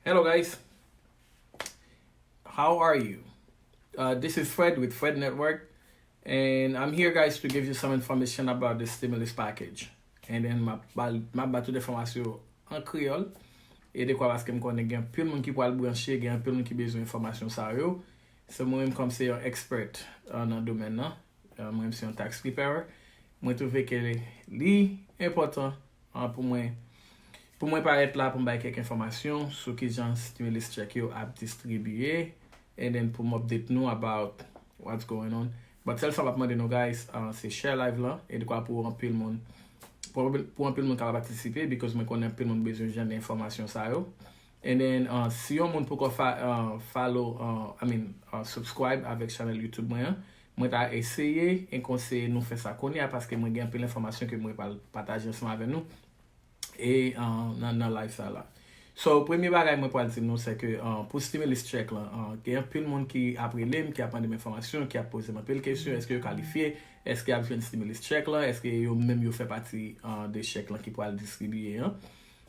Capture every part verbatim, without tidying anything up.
Hello, guys. How are you? Uh, this is Fred with Fred Network, and I'm here, guys, to give you some information about the stimulus package. And then, m ap ba, m ap ba tout enfòmasyon an kreyòl. E dekwa paske m konnen gen anpil moun ki pral branche, gen anpil moun ki bezwen enfòmasyon sa yo. So, mwen menm, kòm se yon expert, uh, nan domèn nan, uh, mwen menm se yon tax preparer, mwen twouve ke li enpòtan, uh, pou mwen, pou mwen parèt la pou m bay kèk enfòmasyon sou kijan stimulus check yo ap distribiye, and then pou m update nou about what's going on. But sèl sa m ap mande nou, guys, uh, se share live lan, e dekwa pou anpil moun, pou, pou anpil moun kapab patisipe, because mwen konnen anpil moun bezwen jwenn enfòmasyon sa yo. And then, uh, si yon moun poko fa, uh, follow, uh, I mean, uh, subscribe avèk channel YouTube mwen an, mwen ta eseye e konseye nou fè sa kounye a, paske mwen gen anpil enfòmasyon ke mwen pral pataje ansanm avè nou e, uh, nan, nan live sa la. So, premye bagay mwen pral di nou, se ke, uh, pou stimulus check lan, uh, gen anpil moun ki ap rele m, ki ap mande m enfòmasyon, ki ap poze m anpil kesyon, èske yo kalifye, èske y ap jwenn stimulus check lan, èske yo menm yo fè pati, uh, de chèk lan ki pral distribiye an.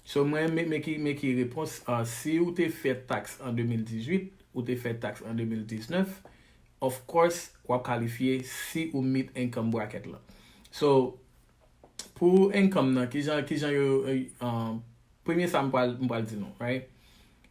So, mwen, men, men ki, men ki repons, uh, si ou te fè tax an de mil dizuit, ou te fè tax an de mil diznèf, of course, w ap kalifye si ou meet income bracket lan. So, pou income nan, kijan, kijan yo, uh, premye sa m pral, m pral di nou, right?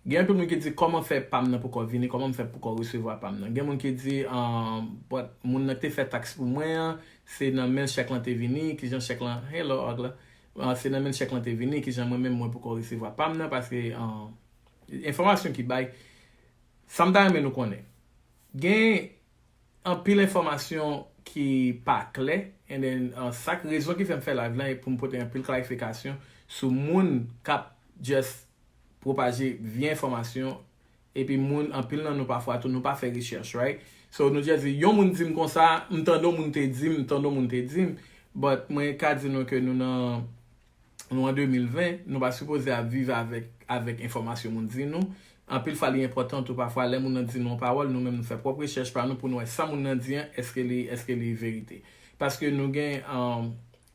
Gen anpil moun ki di, "Kòman fè pam nan poko vini? Kòman m fè poko resevwa pam nan?" Gen moun ki di, um, "But moun nan ki te fè tax pou mwen an, se nan men l chèk lan te vini, kijan chèk lan," hello, Og la. "Uh, se nan men l chèk lan te vini, kijan mwen menm mwen poko resevwa pam nan, paske, um, enfòmasyon ki bay, sa m ta renmen nou konnen. Gen anpil enfòmasyon ki pa klè, and then, uh, sa k rezon ki fè m fè live lan, e pou m pote anpil klarifikasyon sou moun k ap just pwopaje vye enfòmasyon, epi moun, anpil nan nou pafwa tou, nou pa fè rechèch, right? So, nou just di, yon moun di m konsa, m tande yon moun te di m, m tande yon moun te di m, but mwen ka di nou ke nou nan, nou an de mil ven, nou pa sipoze ap viv avèk, avèk enfòmasyon moun di nou. Anpil fwa, li enpòtan tou pafwa, lè moun nan di nou yon pawòl, nou menm nou fè pwòp rechèch pa nou pou nou wè sa moun nan di an, èske li, èske li verite. Paske nou gen, um,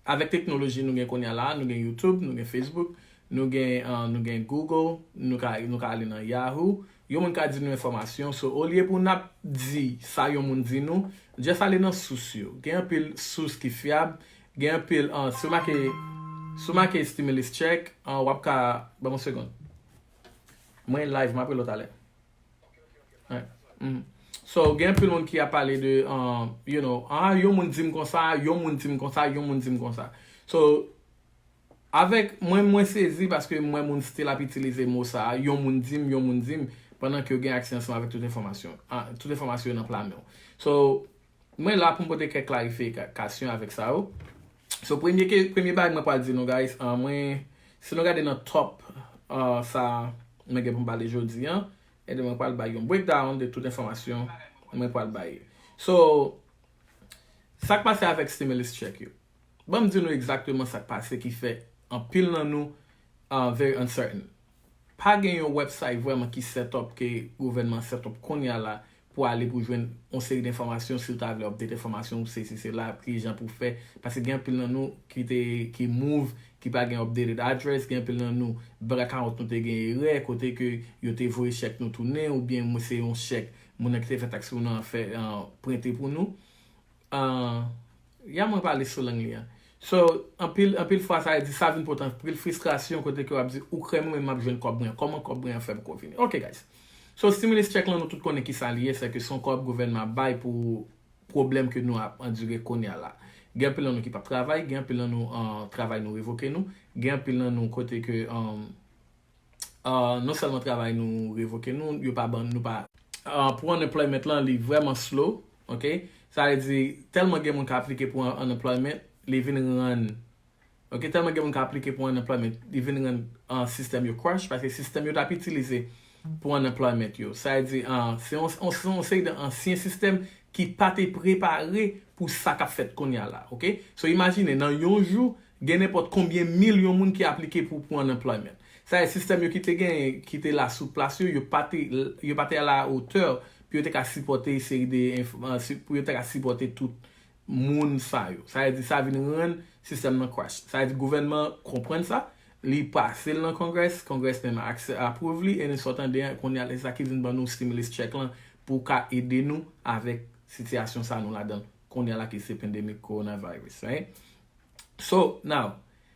avèk teknoloji nou gen kounye a la, nou gen YouTube, nou gen Facebook, nou gen, uh, nou gen Google, nou ka, nou ka ale nan Yahoo. Yon moun ka di nou enfòmasyon. So, olye pou n ap di sa yon moun di nou, just ale nan sous yo. Gen anpil sous ki fyab, gen anpil, uh, si w make, si w make stimulus check, uh, w ap ka, ban m yon segonn. Mwen live, m ap rele w talè. Right. Mhm. So, gen anpil moun ki ap pale de, um, you know, "Ah, yon moun di m konsa, yon moun di m konsa, yon moun di m konsa." So, avèk mwen, mwen sezi paske m wè moun still ap itilize mo sa a, "Yon moun di m, yon moun di m," pandan ke yo gen aksè ansanm avèk tout enfòmasyon. Ah, tout enfòmasyon yo nan pla men w. So, mwen la pou m pote kèk klarifikasyon avèk sa yo. So, premye ke, premye bagay mwen pral di nou, guys, uh, mwen, si nou gade nan top, uh, sa mwen gen pou m pale jodi an, e de mwen pral bay yon breakdown de tout enfòmasyon mwen pral bay. So, sa k pase avèk stimulus check yo? Ban m di nou egzakteman sa k pase ki fè anpil nan nou, uh, very uncertain. Pa gen yon website vrèman ki set up, ke gouvènman set up kounye a la pou ale pou jwenn yon seri de enfòmasyon, si w ta vle update enfòmasyon, ou sesi sela, ki jan pou fè. Paske gen anpil nan nou ki te, ki move, ki pa gen updated address, gen anpil nan nou, bank account nou te gen erè, kote ke yo te voye chèk nou tounen, oubyen mwen se yon chèk, moun nan ki te fè tax pou nou an fè, uh, prente pou nou. Uh, ya mwen pale sou lang li an. So, anpil, anpil fwa sa di sa vin pote anpil fristrasyon kote ke w ap di, "Ou kwè mwen menm m ap jwenn kòb mwen an? Kòman kòb mwen an fè poko vini?" Ok, guys. So, stimulus check lan, nou tout konnen ki sa li ye, se ke se yon kòb gouvènman ap bay pou pwoblèm ke nou ap andire kounye a la. Gen anpil nan nou ki p ap travay, gen anpil nan nou, uh, travay nou revoke nou, gen anpil nan nou kote ke, um, uh, non sèlman travay nou revoke nou, yo pa ban nou pa, uh, pou unemployment lan, li vrèman slow, ok? Sa vle di, tèlman gen moun ka aplike pou un-, unemployment, li vin rann, ok, tèlman gen moun ka aplike pou unemployment, li vin rann, uh, sistèm yo crash, paske sistèm yo t ap itilize pou unemployment yo. Sa vle di, uh, se yon, yon, se yon seri de ansyen sistèm ki pa te prepare pou sa k ap fèt kounye a la, ok? So, imajine, nan yon jou, gen nenpòt konbyen milyon moun ki aplike pou, pou unemployment. Sa e sistèm yo ki te genyen, ki te la sou plas yo, yo pa te, yo pa te a la otè pou yo te ka sipòte seri de enf-, euh, si-, pou yo te ka sipòte tout moun sa yo. Sa vle di sa vin rann sistèm nan crash. Sa vle di gouvènman konprann sa, li pase l nan Congress, Congress menm apwouve li, e nou sot tande kounye a, se sa ki vin ban nou stimulus check lan pou ka ede nou avèk sitiyasyon sa nou ladan kounye a la ki se pandemic coronavirus, right? So, now,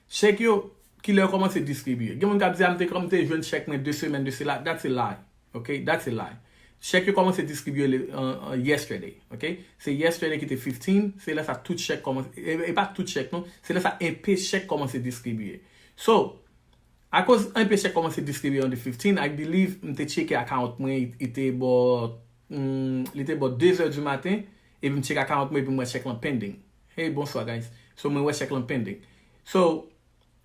chèk yo, kilè yo kòmanse distribiye? Gen moun k ap di, "A, m te kòm te jwenn chèk mwen de semèn de sela." That's a lie. Ok, that's a lie. Chèk yo kòmanse distribiye le, uh, uh, yesterday. Ok, se yesterday ki te fifteen, se lè sa tout chèk kòmanse, e, e pa tout chèk non, se lè sa enpe chèk kòmanse distribiye. So, akoz enpe chèk kòmanse distribiye on the fifteen, I believe m te tcheke account mwen, li te bò, mm, li te bò de zè di maten, epi m tcheke account mwen, epi m wè chèk lan pending. Hey, bonswa, guys. So, mwen wè chèk lan pending. So,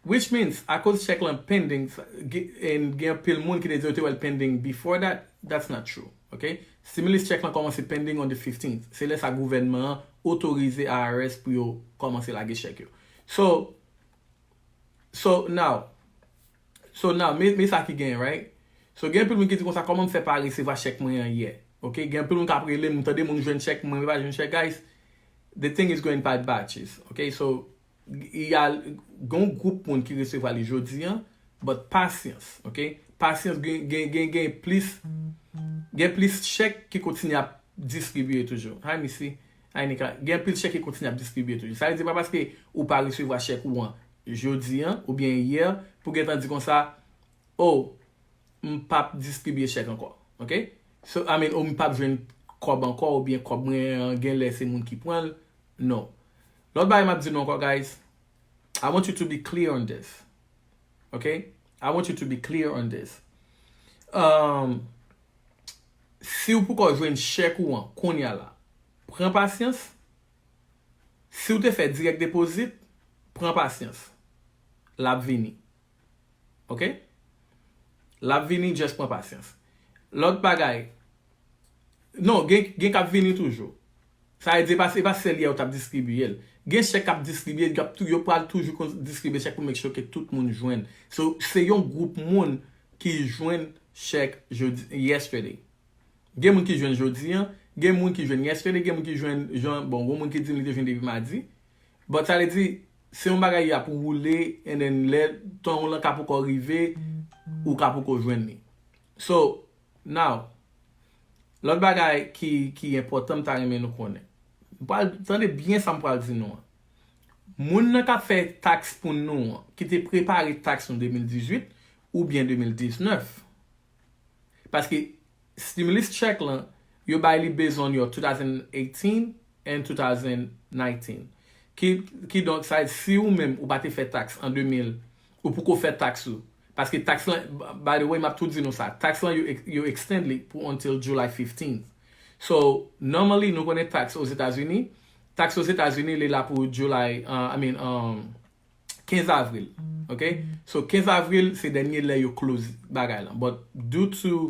which means, akoz chèk lan pending, gen anpil moun ki te di yo te wè l pending before that, that's not true. Ok? Stimulus check lan kòmanse pending on the fifteenth. Se lè sa gouvènman an otorize I R S pou yo kòmanse lage chèk yo. So, so now, so now, me, me sa ki genyen, right? So, gen anpil moun ki di konsa, "Kòman m fè pa resevwa chèk mwen an yè?" Ok? Gen anpil moun k ap rele m, m tande moun jwenn chèk, mwen pa jwenn chèk, guys. The thing is going by batches. Ok? So, y a, gen yon gwoup moun ki resevwa li jodi an, but pasyans, ok? Pasyans, gen, gen, gen, gen plis, gen plis chèk ki kontinye ap distribiye toujou. Hi, Missy. Hi, Nika. Gen plis chèk ki kontinye ap distribiye toujou. Sa vle di pa paske ou pa resevwa chèk ou an jodi an, oubyen yè, pou gentan di konsa, "Oh, m p ap distribiye chèk ankò." Ok? So, I mean, "Oh, m p ap jwenn kòb ankò," oubyen, "Kòb mwen an, gen lè se moun ki pran l." No. Lòt bagay m ap di nou ankò, guys, I want you to be clear on this. Ok? I want you to be clear on this. Um, si w poko jwenn chèk ou an, kounye a la, pran pasyans. Si w te fè direct deposit, pran pasyans. L ap vini. Ok? L ap vini, just pran pasyans. Lòt bagay, non, gen, gen k ap vini toujou. Sa vle di, e pa, e pa sèl yè yo t ap distribiye l. Gen chèk k ap distribiye, y ap tou, yo pral toujou kon-, distribiye chèk pou make sure ke tout moun jwenn. So, se yon gwoup moun ki jwenn chèk jodi, yesterday. Gen moun ki jwenn jodi an, gen moun ki jwenn yesterday, gen moun ki jwenn, jan, bon, gon moun ki di m li te jwenn depi madi. But sa vle di, se yon bagay y ap woule, and then lè tan w lan ka poko rive, ou ka poko jwenn li. So, now, lòt bagay ki, ki enpòtan m ta renmen nou konnen. M pral, tande byen sa m pral di nou an. Moun nan k ap fè taks pou nou an, ki te prepare taks nou de mil dizuit oubyen de mil diznèf, paske stimulus check lan, yo bay li based on your two thousand eighteen and two thousand nineteen. Ki, kidonk, sa vle di, si ou menm ou pa te fè taks an de mil, ou poko fè taks ou. Paske taks lan, by the way, m ap tou di nou sa, taks lan, yo, ex- yo extend li pou until July fifteenth. So, normally, nou konnen taks Ozetazini, taks Ozetazini, li la pou July, uh, I mean, um, kenz avril. Ok? So, kenz avril, se dènye lè yo close bagay lan. But due to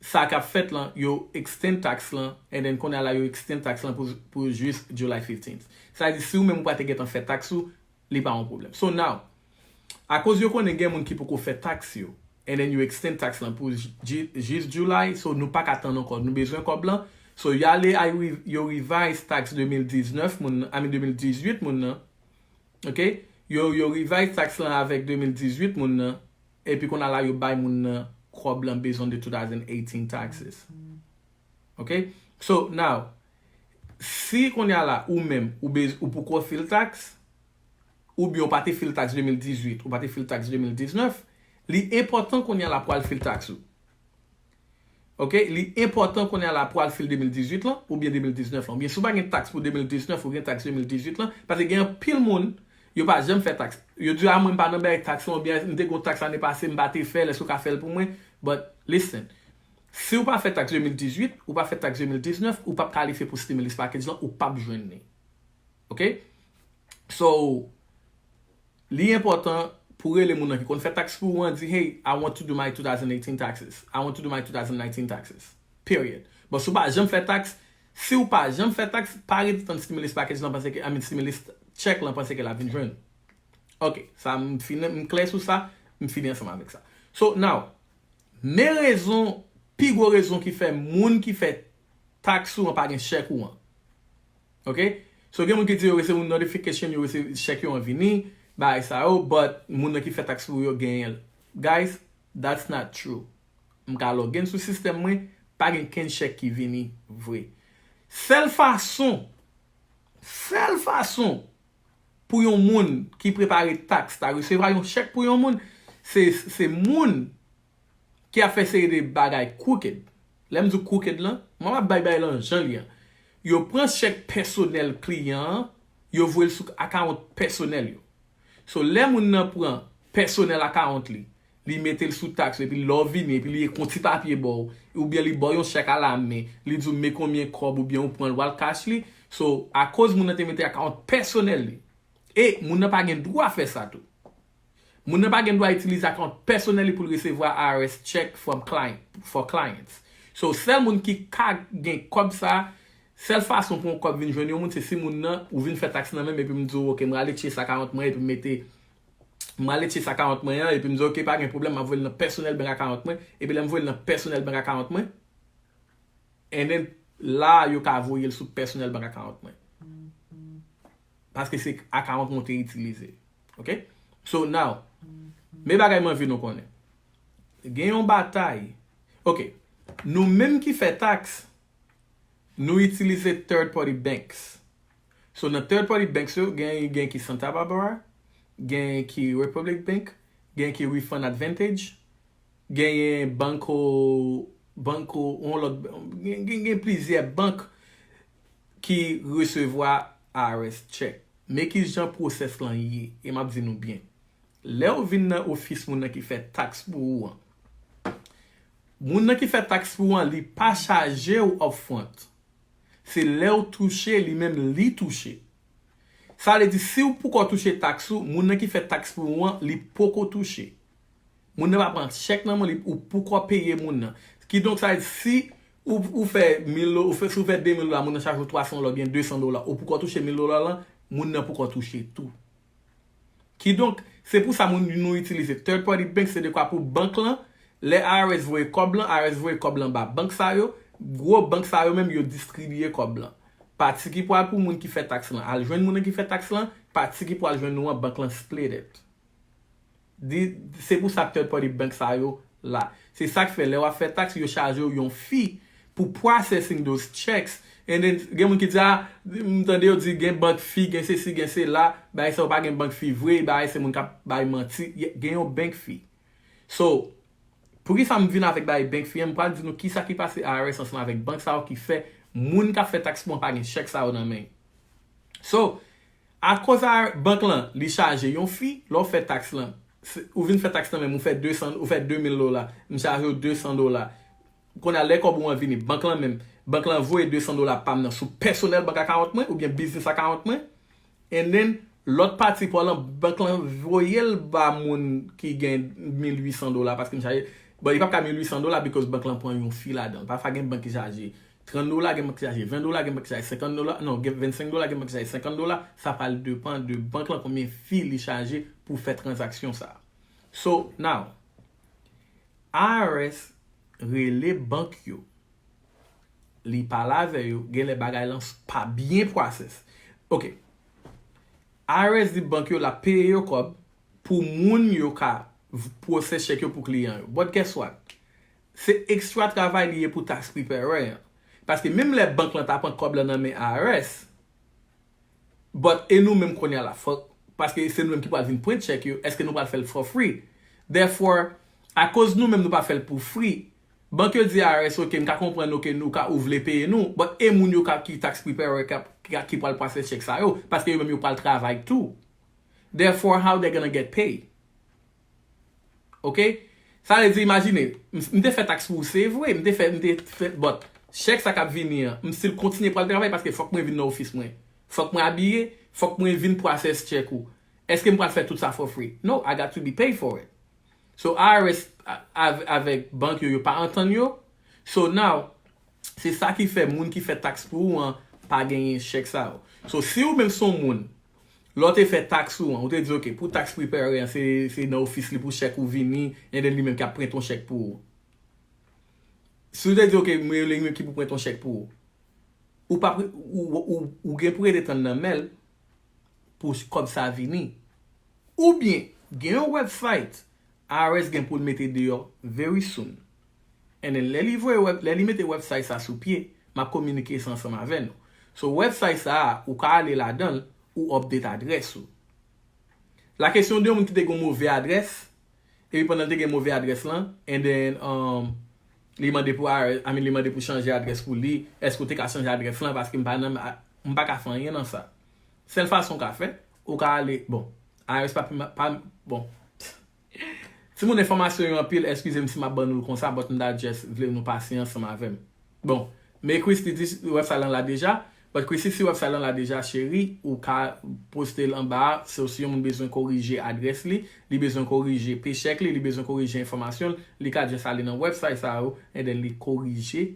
sa k ap fèt lan, yo extend taks lan, and then kounye a la, yo extend taks lan pou, pou jis July fifteenth. Sa vle di, si ou menm ou pa te gentan fè taks ou, li pa yon pwoblèm. So now, akoz yo konnen gen moun ki poko fè taks yo, and then yo extend taks lan pou j- ji- jis July, so nou pa ka tann ankò, nou bezwen kòb lan. So y ale, ay, re- yo revise taks de mil diznèf moun nan, I mean de mil dizuit moun nan. Ok? Yo, yo revise taks lan avèk de mil dizuit moun nan, epi kounye a la yo bay moun nan kòb lan based on the two thousand eighteen taxes. Ok? So, now, si kounye a la, ou menm, ou bez- ou poko fil taks, oubyen ou pa te fil taks de mil dizuit, ou pa te fil taks de mil diznèf, li enpòtan kounye a la pou al fil taks ou. Ok? Li enpòtan kounye a la pou al fil de mil dizuit lan, oubyen de mil diznèf lan. Oubyen si w pa gen taks pou de mil diznèf, ou gen taks de mil dizuit lan, paske gen anpil moun, yo pa janm fè taks. Yo di, "A, mwen, m pa nan bagay taks lan," oubyen, "M te gen yon taks ane pase, m pa te fè l, èske w ka fè l pou mwen?" But, listen, si w pa fè taks de mil dizuit, ou pa fè taks de mil diznèf, ou p ap kalifye pou stimulus package lan, ou p ap jwenn li. Ok? So, li enpòtan pou rele moun nan ki konn fè taks pou ou an, di, "Hey, I want to do my two thousand eighteen taxes. I want to do my two thousand nineteen taxes." Period. But si w pa janm fè taks, si w pa janm fè taks, pa rete tann stimulus package lan, panse ke, I mean, stimulus check lan, panse ke l ap vin jwenn. Ok, sa m fini, m klè sou sa, m fini ansanm avèk sa. So, now, men rezon, pi gwo rezon ki fè moun ki fè taks ou an pa gen chèk ou an. Ok? So, gen moun ki di yo resevwa notification, yo resevwa chèk yo an vini, bagay sa yo, but moun nan ki fè taks pou yo genyen l. Guys, that's not true. M ka log in sou sistèm mwen, pa gen kenn chèk ki vini vre. Sèl fason, sèl fason pou yon moun ki prepare taks ta resevwa yon chèk pou yon moun, se, se moun ki ap fè seri de bagay crooked. Lè m di crooked lan, mwen ap bay bagay lan jan li an. Yo pran chèk pèsonèl kliyan an, yo voye l sou akawont pèsonèl yo. So, lè moun nan pran pèsonèl akawont li, li mete l sou taks, epi lè w vini, epi li ekri yon ti papye ba w, oubyen li ba w yon chèk alamen, li di w men konbyen kòb, oubyen ou pran l, w al cash li. So, akoz moun nan te mete akawont pèsonèl li, e moun nan pa gen dwa fè sa tou. Moun nan pa gen dwa itilize akawont pèsonèl li pou l resevwa I R S check from client, for clients. So, sèl moun ki ka gen kòb sa, sèl fason pou yon kòb vin jwenn yon moun, se si moun nan, ou vin fè taks nan men m, epi m di w, "Ok, m rale chase akawont mwen, epi m mete, m rale chase akawont mwen an, epi m di, 'Ok, pa gen pwoblèm, m ap voye l nan pèsonèl bank akawont mwen,' epi lè m voye l nan pèsonèl bank akawont mwen, and then, la, yo ka voye l sou pèsonèl bank akawont mwen. Paske se akawont mwen te itilize. Ok? So, now, men bagay mwen anvi nou konnen. Gen yon batay. Ok, nou menm ki fè taks, nou itilize third party banks. So, nan third party banks yo, gen, gen ki Santa Barbara, gen ki Republic Bank, gen ki Refund Advantage, genyen Banco, Banco, yon lòt, gen, gen, gen plizyè bank ki resevwa I R S check. Men ki jan pwosès lan ye, e m ap di nou byen. Lè w vin nan ofis moun nan ki fè taks pou ou an, moun nan ki fè taks pou ou an, li pa chaje w upfront. Se lè w touche, li menm li touche. Sa vle di, si w poko touche taks ou, moun nan ki fè taks pou ou an, li poko touche. Moun nan pa pran chèk nan men w, li, ou poko peye moun nan. Kidonk, sa vle di, si ou, ou fè mil do-, ou fè, si w fè de mil dola, moun nan chaje w twa san dola oubyen de san dola, ou poko touche mil dola lan, moun nan poko touche tou. Kidonk, se pou sa moun nou itilize third party bank, se dekwa pou bank lan, lè I R S voye kòb lan, I R S voye kòb lan ba bank sa yo, gwo bank sa yo menm yo distribiye kòb lan. Pati ki pral pou moun ki fè taks lan, al jwenn moun nan ki fè taks lan, pati ki pral jwenn nou an, bank lan split it. Di, se pou sa third party bank sa yo la. Se sa k fè lè w ap fè taks, yo chaje w yon fee pou processing those checks. And then, gen moun ki di, "Ah, m tande yo di gen bank fee, gen sesi, gen sela, bagay sa yo pa gen bank fee vre, bagay se moun k ap bay manti." Ye-, gen yon bank fee. So, poukisa m vin avèk bagay bank fee an, m pral di nou kisa ki pase I R S ansanm avèk bank sa yo ki fè moun k ap fè taks pou mwen pa gen chèk sa yo nan men yo. So, akoz a bank lan, li chaje yon fee, lè w fè taks lan, se, ou vin fè taks lan menm, ou fè de san, ou fè de mil dola, m chaje w de san dola. Kounye a, lè kòb ou an vini, bank lan menm, bank lan voye de san dola pa m nan sou pèsonèl bank akawont mwen, oubyen biznis akawont mwen, and then, lòt pati pa w lan, bank lan voye l ba moun ki gen mil uit san dola, paske m chaje, bon, li p ap ka mil uit san dola, because bank lan pran yon fee ladan l. Pafwa gen bank ki chaje trant dola, gen bank ki chaje ven dola, gen bank ki chaje senkant dola, non, gen vennsenk dola, gen bank ki chaje senkant dola, sa pral depan de bank lan konbyen fee li chaje pou fè tranzaksyon sa. So, now, I R S rele bank yo. Li pale avè yo, genlè bagay lan pa byen process. Ok. I R S di bank yo l ap peye yo kòb pou moun yo ka v-, process chèk yo pou kliyan yo. But guess what? Se extra travay li ye pou tax preparer an. Paske menm lè bank lan ta pran kòb lan nan men I R S, but e nou menm kounye a la, fòk, paske se nou menm ki pral vin print chèk yo, èske nou pral fè l for free? Therefore, akoz nou menm nou pa fè l pou free, bank yo di I R S, "Ok, m ka konprann, ok, nou ka, ou vle peye nou, but e moun yo ka, ki tax preparer ki, ki, ki pral process chèk sa yo, paske yo menm yo pral travay tou. Therefore, how they gonna get paid?" Ok? Sa vle di, imajine, m, m te fè taks pou ou, se vre, m te fè, m te fè, but chèk sa k ap vini an, m still kontinye pral travay paske fòk mwen vin nan ofis mwen. Fòk mwen abiye, fòk mwen vin process chèk ou. Èske m pral fè tout sa for free? No, I got to be paid for it. So, I R S a-, av-, avèk bank yo, yo pa antann yo. So, now, se sa ki fè moun ki fè taks pou ou an pa genyen chèk sa yo. So, si ou menm se yon moun, lè w te fè taks ou an, ou te di, "Ok, pou tax preparer an, se, se nan ofis li pou chèk ou vini, and then li menm ki ap print yon chèk pou ou." Si ou te di, "Ok, mwen, li menm ki pou print yon chèk pou ou." Ou pa pre-, ou, ou, ou, ou gen pou rete tann nan men l pou kòb sa vini. Oubyen gen yon website I R S gen pou l mete deyò very soon. And then lè li voye web, lè li mete website sa sou pye, m ap kominike sa ansanm avè nou. So website sa a, ou ka ale ladan l, ou update adrès ou. La kesyon de yon moun ki te gen yon move adrès, epi pandan l te gen move adrès lan, and then um, li mande pou I R S, I mean, li mande pou chanje adrès pou li, èske ou te ka chanje adrès lan, paske m pa nan, m pa ka fè anyen nan sa. Sèl fason w ka fè, ou ka ale, bon, I R S pa, pa, bon. Timoun, enfòmasyon yo anpil, eskize m si m ap ban nou l konsa, but m ta just vle nou pasyan ansanm avè m. Bon, men Christy di website lan la deja, but Christy, si website lan la deja, cheri, ou ka poste l anba a, so si yon moun bezwen korije adrès li, li bezwen korije pechèk li, li bezwen korije enfòmasyon l, li ka just ale nan website sa yo, and then li korije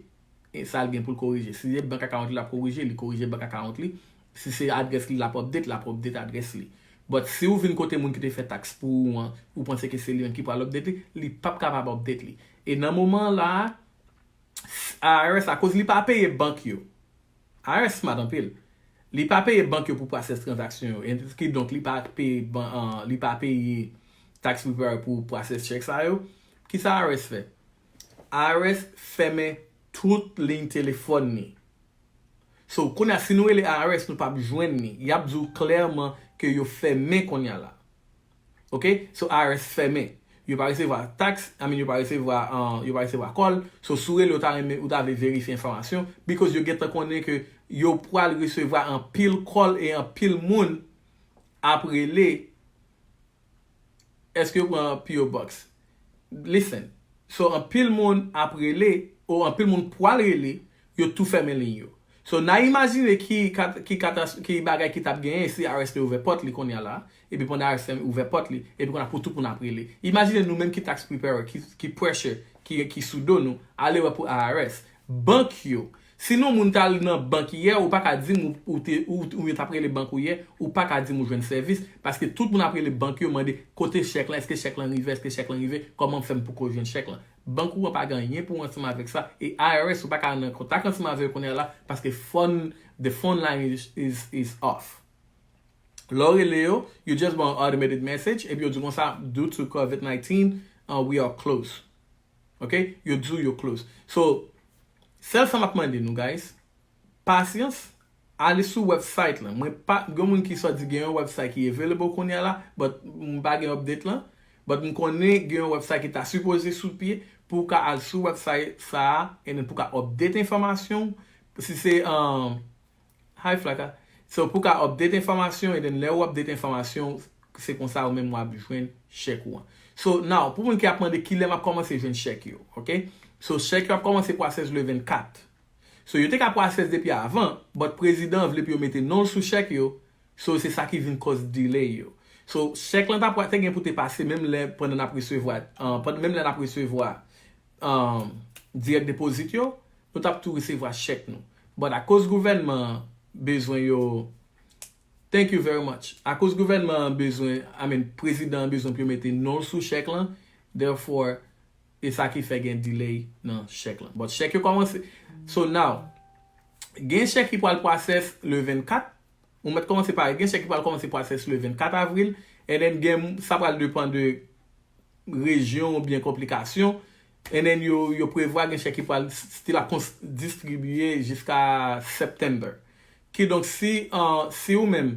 e sa l gen pou l korije. Si se bank account li l ap korije, li korije bank account li. Si se adrès li l ap update, l ap update adrès li. But si w vin kote moun ki te fè tax pou ou an, ou panse ke se li menm ki pral update li, li p ap kapab update li. E nan moman an la a, I R S, akoz li pa peye bank yo, I R S smart anpil. Li pa peye bank yo pou process transaksyon yo. E kidonk, li pa peye ban, an, li pa peye tax preparer pou process chèk sa yo. Kisa I R S fè? I R S fèmen tout liy telefòn ni. So, kounye a, si nou rele I R S, nou p ap jwenn ni. Y ap di w klèman ke yo fèmen kounye a la. Ok? So, I R S fèmen. Yo pa resevwa tax, I mean, yo pa resevwa, uh, yo pa resevwa call. So, si w rele, ou ta renmen, ou ta vle verifye enfòmasyon, because yo gentan konnen ke yo pral resevwa anpil call e anpil moun ap rele. Èske yo pran P O Box? Listen. So, anpil moun ap rele, ou anpil moun pral rele, yo tou fèmen liy yo. So, n a imajine ki, kat, ki, katas, ki bagay ki t ap genyen si I R S te ouvè pòt li kounye a la, epi pandan I R S te ouvè pòt li, epi kounye a pou tout moun ap rele. Imajine nou menm ki tax preparer, ki, ki pressure, ki, ki sou do nou, ale wè pou I R S. Bank yo, si yon moun t al nan bank yè, ou pa ka di m ou, ou te, ou, ou yo t ap rele bank ou yè, ou pa ka di m ou jwenn sèvis, paske tout moun ap rele bank yo, mande kote chèk lan, èske chèk lan rive, èske chèk lan rive, kòman m fè m poko jwenn chèk lan. Bank ou an pa gen anyen pou w ansanm avèk sa, e I R S ou pa ka nan kontak ansanm avè yo kounye a la, paske phone, the phone line is, is, is off. Lè w rele yo, you just want automated message, epi yo di konsa, due to covid nineteen, uh, we are closed. Ok? Yo di w yo close. So, sèl sa m ap mande nou, guys, pasyans, ale sou website lan. Mwen pa, gen moun ki sot di gen yon website ki available kounye a la, but m pa gen update lan. But m konnen gen yon website ki ta sipoze sou pye pou w ka al sou website sa a, and then pou w ka update enfòmasyon. Si se, um, Hi, Flaka. So, pou ka update enfòmasyon, and then lè ou update enfòmasyon, se konsa ou menm w ap jwenn chèk ou an. So, now, pou moun ki ap mande kilè m ap kòmanse jwenn chèk yo, ok? So, chèk yo ap kòmanse process le vennkat. So, yo te ka process depi avan, but prezidan an vle pou yo mete non l sou chèk yo, so, se sa ki vin cause delay yo. So, chèk lan ta pral te gen pou te pase menm lè pandan n ap resevwa, uh, pandan, menm lè n ap resevwa, um, direct deposit yo, nou t ap tou resevwa chèk nou. But akoz gouvènman an bezwen yo, thank you very much. Akoz gouvènman an bezwen, I mean, prezidan an bezwen pou yo mete non l sou chèk lan, therefore, e sa ki fè gen delay nan chèk lan. But chèk yo kòmanse. So now, gen chèk ki pral process le vennkat. Ou mèt kòmanse pare. Gen chèk ki pral kòmanse process le vennkat avril. And then gen, sa pral depann de rejyon oubyen konplikasyon. And then yo, yo prevwa gen chèk ki pral still ap kons-, distribiye jiska September. Kidonk, si, uh, si ou menm,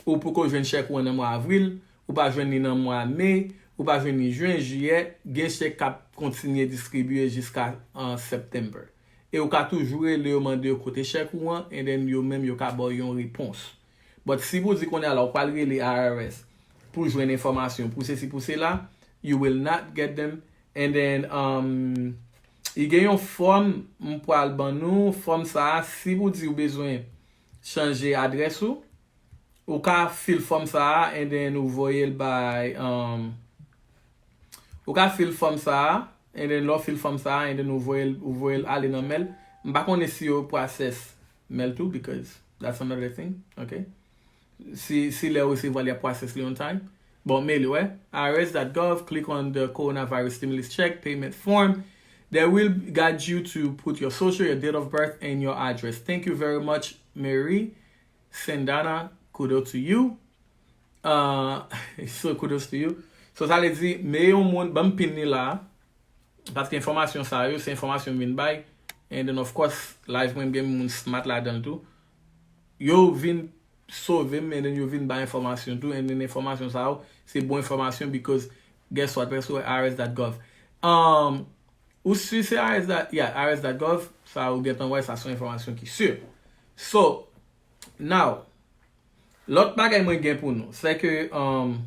ou poko jwenn chèk ou an nan mwa avril, ou pa jwenn li nan mwa me, ou pa jwenn li jen, jiyè, gen chèk k ap kontinye distribiye jiska, uh, September. E ou ka toujou rele yo, mande yo kote chèk ou an, and then yo menm yo ka ba w yon repons. But si pou di kounye a la ou pral rele I R S pou jwenn enfòmasyon, pou sesi, pou sela, you will not get them. And then, um, i gen yon fòm m pral ban nou, fòm sa a, si pou di ou bezwen chanje adrès ou, ou ka fill fòm sa a, and then ou voye l bay, um, ou ka fill fòm sa a, and then lè w fill fòm sa a, and then ou voye l, ou voye l ale nan mail. M pa konnen si yo process mail tou, because that's another thing, ok? Si, si lè w resevwa li ap process li on time. Bon, mail, ouais. I R S dot gov, click on the coronavirus stimulus check payment form. They will guide you to put your social, your date of birth, and your address. Thank you very much, Mary Sendana. Kudos to you. Uh, so kudos to you. So sa vle di, men yon moun, ban m pin li la, paske enfòmasyon sa yo, se enfòmasyon m vin bay. And then of course, live mwen gen moun smart ladan l tou. Yo vin sove m, and then yo vin bay enfòmasyon tou, and then enfòmasyon sa yo, se bon enfòmasyon because guess what, pèso wè I R S dot gov. Um, ou si se I R S dot, yeah, I R S dot gov, sa ou gentan wè, sa se yon enfòmasyon ki si. So, now, lòt bagay mwen gen pou nou, se ke, um,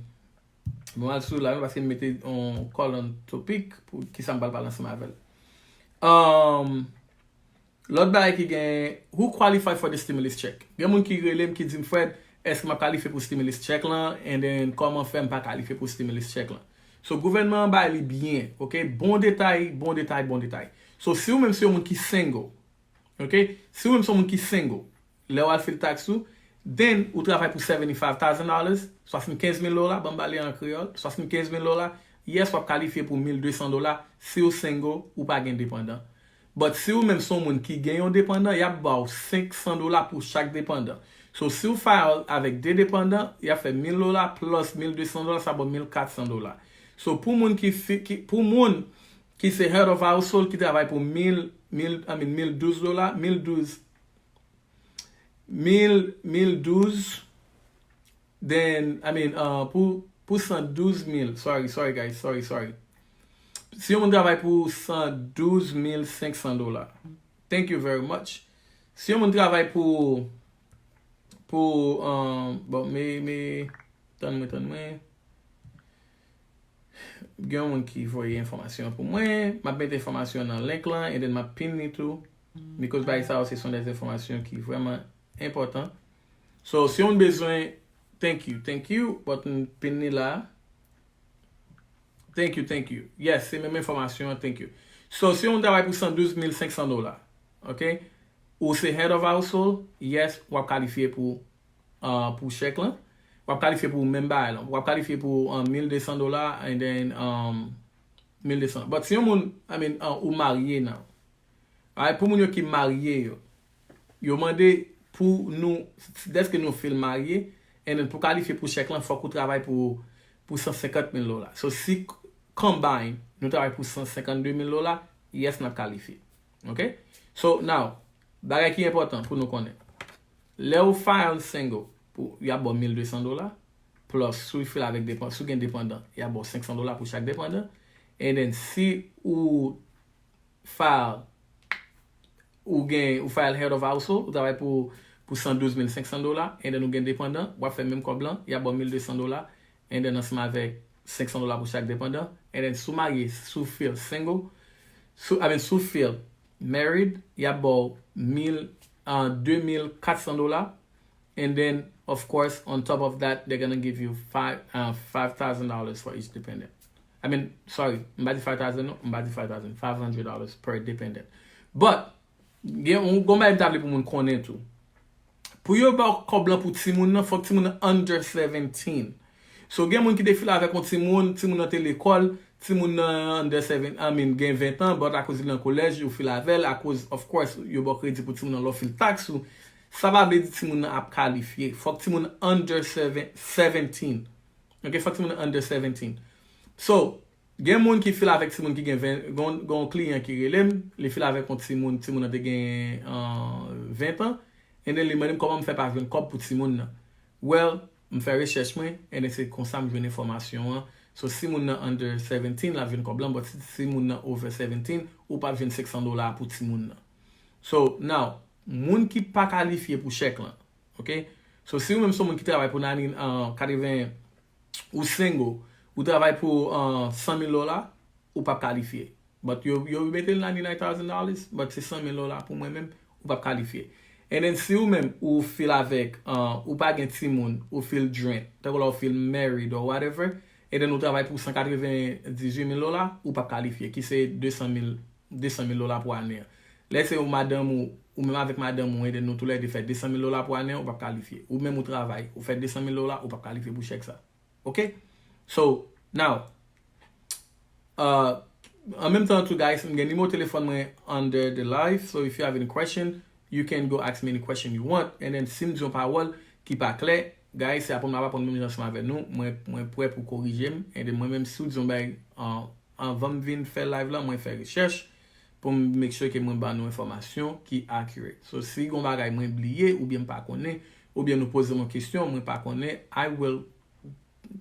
mwen al sou la, paske m mete yon call on topic pou ki sa m pral pale ansanm avè l. Um, lòt bagay ki gen, who qualify for the stimulus check? Gen moun ki rele m ki di m, Fred, èske m ap kalifye pou stimulus check lan? And then, kòman fè m pa kalifye pou stimulus check lan? So, gouvènman an bay li byen, ok? Bon detay, bon detay, bon detay. So, si ou menm se yon moun ki single, ok? Si ou menm se yon moun ki single, lè w al fil tax ou, then ou travay pou seventy-five thousand dollars, swasannkenz mil dola, ban m pale an kreyòl, swasannkenz mil dola, yes, w ap kalifye pou mil de san dola, si w single, ou pa gen depandan. But si ou menm se yon moun ki gen yon depandan, y ap ba w senk san dola pou chak depandan. So, si w file avèk de depandan, y ap fè mil dola plus mil de san dola, sa ba w mil kat san dola. So, pou moun ki, fi- ki pou moun ki se head of household ki travay pou mil, mil, I mean, mil douz dola, mil douz, mil, mil douz, then, I mean, uh, pou, pou san douz mil, sorry, sorry guys, sorry, sorry. Si yon moun travay pou san douz mil senk san dola, thank you very much. Si yon moun travay pou, pou, um, bon, me, me, tann mwen, tann mwen. Gen yon moun ki voye enfòmasyon pou mwen. M ap mete enfòmasyon nan link lan, and then m ap pin li tou. Because bagay sa yo, se son de enfòmasyon ki vrèman enpòtan. So, si yon moun bezwen, thank you, thank you, but m pin li la. Thank you, thank you. Yes, se menm enfòmasyon an, thank you. So, si yon moun travay pou san douz mil senk san dola, ok? Ou se head of household, yes, w ap kalifye pou, uh, pou chèk lan. W ap kalifye pou menm bagay lan. W ap kalifye pou, um, mil de san dola, and then, um, mil de san. But si yon moun, I mean, uh, ou marye now. Alright, pou moun yo ki marye yo, yo mande pou nou, dèske nou fil marye, and then pou kalifye pou chèk lan, fòk ou travay pou, pou san senkant mil dola. So, si combine, nou travay pou san senkannde mil dola, yes, n ap kalifye. Ok? So, now, bagay ki enpòtan pou nou konnen. Lè ou file single, pou, y ap ba w mil de san dola, plus si w fil avèk depan-, si w gen depandan, y ap ba w senk san dola pou chak depandan. And then, si ou file, ou gen, ou file head of household, ou travay pou, pou san douz mil senk san dola, and then ou gen depandan, w ap fè menm kòb lan, y ap ba w mil de san dola, and then ansanm avèk senk san dola pou chak depandan, and then si w marye, si w fil single, si w, I mean, si w fil married, y ap ba w mil, uh, de mil kat san dola, and then, of course, on top of that, they're gonna give you five, uh, five thousand dollars for each dependent. I mean, sorry, m pa di five thousand, non, m pa di five thousand, five hundred dollars per dependent. But, gen yon gon bagay m ta vle pou moun konnen tou. Pou yo ba w kòb lan pou timoun nan, fòk timoun nan under seventeen. So, gen moun ki te fil avèk yon timoun, timoun nan te lekòl, timoun nan under seven, I mean, gen ven an, but akoz li nan kolèj, yo fil avè l, akoz, of course, yo ba w kredi pou timoun nan lè w fil tax ou. Sa pa vle di timoun nan ap kalifye. Fòk timoun under seven, seventeen. Ok, fòk timoun nan under seventeen. So, gen moun ki fil avèk timoun ki gen ven, gon, gon kliyan ki rele m, li fil avèk yon timoun, timoun nan te gen, uh, ven an, and then li mande m kòman m fè pa jwenn kòb pou timoun nan. Well, m fè rechèch mwen, and then se konsa m jwenn enfòmasyon an. So, si moun nan under seventeen, l ap jwenn kòb lan, but si, si moun nan over seventeen, ou p ap jwenn senk san dola pou timoun nan. So, now, moun ki pa kalifye pou chèk lan, ok? So, si ou menm se yon moun ki travay pou nani, uh, katreven, ou single, ou travay pou, uh, san mil dola, ou p ap kalifye. But yo, yo mete l nani nine thousand dollars, but se san mil dola pou mwen menm, ou p ap kalifye. And then si ou menm, ou fil avèk, uh, ou pa gen timoun, ou fil joint, tankou la ou fil married or whatever, and then ou travay pou san katreven dizuit mil dola, ou p ap kalifye, ki se de san mil, de san mil dola pou ane an. Let's say ou madanm ou, ou menm avèk madanm ou, and then nou toulède fè de san mil dola pou ane an, ou p ap kalifye. Ou menm ou travay, ou fè de san mil dola, ou p ap kalifye pou chèk sa. Ok? So, now, uh, an menm tan tou, guys, m gen nimewo telefòn mwen under the live. So, if you have any question, you can go ask me any question you want. And then, si m di yon pawòl ki pa klè, Guys, se aprann m ap aprann menm jan ansanm avè nou. Mwen, mwen prè pou korije m. And then mwen menm, si w di yon bagay, an, anvan m vin fè live la, mwen fè rechèch pou m make sure ke mwen ba nou enfòmasyon ki accurate. So, si gon bagay mwen bliye, oubyen m pa konnen, oubyen nou poze m yon kesyon, mwen pa konnen, I will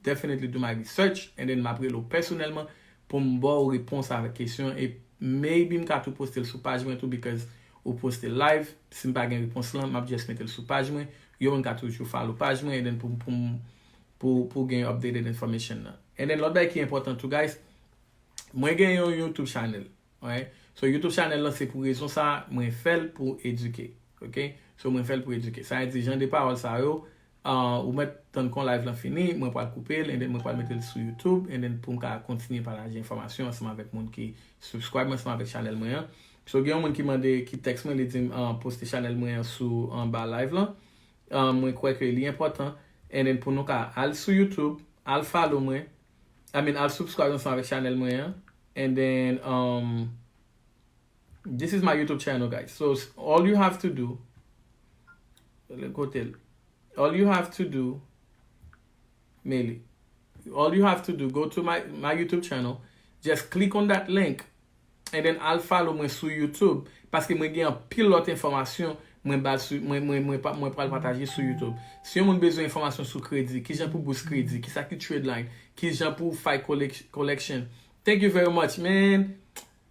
definitely do my research, and then m ap rele w pèsonèlman pou m ba w repons avèk kesyon, e maybe m ka tou poste l sou paj mwen tou, because ou poste live, si m pa gen repons lan, m ap just mete l sou paj mwen, yon moun ka toujou follow paj mwen, and then pou, pou, pou, pou gen updated information nan. And then lòt bagay ki enpòtan tou, guys, mwen gen yon YouTube channel. Right? So, YouTube channel lan se pou rezon sa, mwen fè l pou edike. Ok? So, mwen fè l pou edike. Sa vle di, jan de pawòl sa yo, uh, ou mèt tann kon live lan fini, mwen pral koupe l, and then mwen pral mete l sou YouTube, and then pou m ka kontinye pataje enfòmasyon ansanm avèk moun ki subscribe mwen, ansanm avèk channel mwen an. So, gen yon moun ki mande, ki text mwen, li di m, uh, poste channel mwen an sou anba live lan. Uh, mwen kwè ke li enpòtan. And then pou nou ka al sou YouTube, al follow mwen, I mean, al subscribe ansanm avèk channel mwen an. And then, um, this is my YouTube channel, guys. So s- all you have to do, kote l? All you have to do, Meli, all you have to do, go to my, my YouTube channel, just click on that link, and then al follow mwen sou YouTube, paske mwen gen anpil lòt enfòmasyon mwen ba sou, mwen, mwen, mwen, pa- mwen pral pataje sou YouTube. Si yon moun bezwen enfòmasyon sou kredi, kijan pou boost kredi, kisa ki trade line, kijan pou fight collec- collection. Thank you very much, man.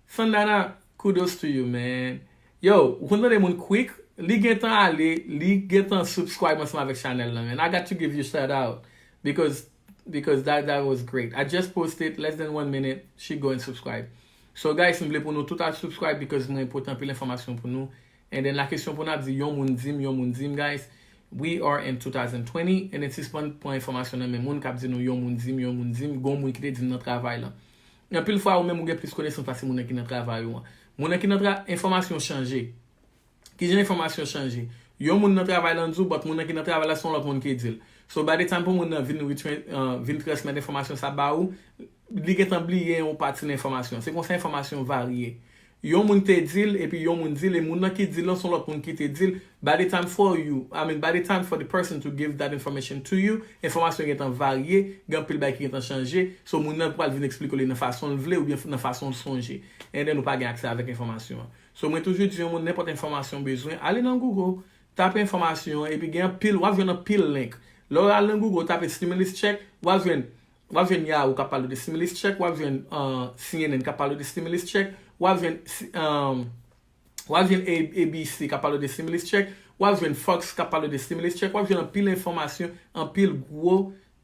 Sandana, kudos to you, man. Yo, ou konn tande moun quick, li gentan ale, li gentan subscribe ansanm avèk channel lan, man. I got to give you shout out because because that that was great. I just posted less than one minute, she go and subscribe. So guys, m vle pou nou tout al subscribe because mwen pote anpil enfòmasyon pou nou. And then la kesyon pou n ap di, yon moun di m, yon moun di m, guys, we are in two thousand twenty, and then sispann pran enfòmasyon nan men moun k ap di nou yon moun di m, yon moun di m, gon moun ki te di m nan travay lan. Anpil fwa ou menm ou gen plis konesans pase moun nan ki nan travay ou an. Moun nan ki nan tra- enfòmasyon chanje. Kijan enfòmasyon chanje? Yon moun nan travay lan di w, but moun nan ki nan travay la se yon lòt moun ki di l. So by the time pou moun nan vin retrain- uh, vin transmèt enfòmasyon sa ba ou, li gentan bliye yon pati nan enfòmasyon. Se konsa enfòmasyon varye. Yon moun te di l, epi yon moun di l, e moun nan ki di l lan se yon lòt moun ki te di l. By the time for you, I mean, by the time for the person to give that information to you, enfòmasyon gentan varye, gen anpil bagay ki gentan chanje. So moun nan pral vin eksplike w li nan fason l vle oubyen nan fason l sonje. And then ou pa gen aksè avèk enfòmasyon an. So mwen toujou di yon moun nenpòt enfòmasyon w bezwen, ale nan Google, tape enfòmasyon, epi gen anpil, w ap jwenn anpil link. Lè w al nan Google, tape stimulus check, w ap jwenn, w ap jwenn Yahoo k ap pale de stimulus check, w ap jwenn uh, C N N k ap pale de stimulus check, w ap jwenn um, w ap jwenn A- ABC k ap pale de stimulus check, w ap jwenn Fox k ap pale de stimulus check, w ap jwenn anpil enfòmasyon, anpil gwo,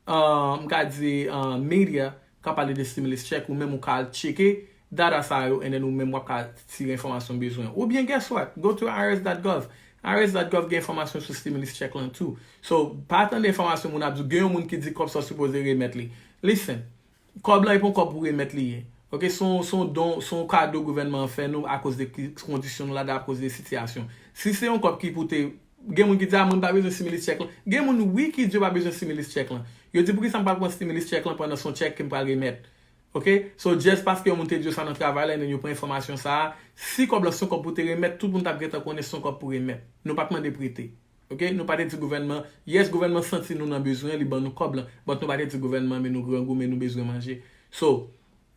uh, m ka di, uh, media k ap pale de stimulus check, ou menm ou ka al tcheke data sa yo, and then ou menm w ap ka tire enfòmasyon w bezwen. Oubyen, guess what? Go to I R S dot gov. I R S dot gov gen enfòmasyon sou stimulus check lan tou. So, pa tande enfòmasyon moun ap di w, gen yon moun ki di kòb sa w sipoze remèt li. Listen, kòb lan e pa yon kòb pou remèt li ye. Ok, se yon, se yon don, se yon kado gouvènman an fè nou akoz de ki- kondisyon nou ladan, akoz de sitiyasyon. Si se yon kòb ki pou te, gen moun ki di, a, mwen pa bezwen stimulus check lan. Gen moun, wi, ki di yo pa bezwen stimulus check lan. Yo di, poukisa m pral pran stimulus check lan pandan se yon check ke m pral remèt? Ok? So, just paske yon moun te di yo sa nan travay la, and then yo pran enfòmasyon sa a, si kòb lan se yon kòb pou te remèt, tout moun t ap gentan konnen se yon kòb pou remèt. Nou pa t mande prete. Ok? Nou pa te di gouvènman, yes, gouvènman santi nou nan bezwen, li ban nou kòb lan, but nou pa te di gouvènman, men nou grangou, men nou bezwen manje. So,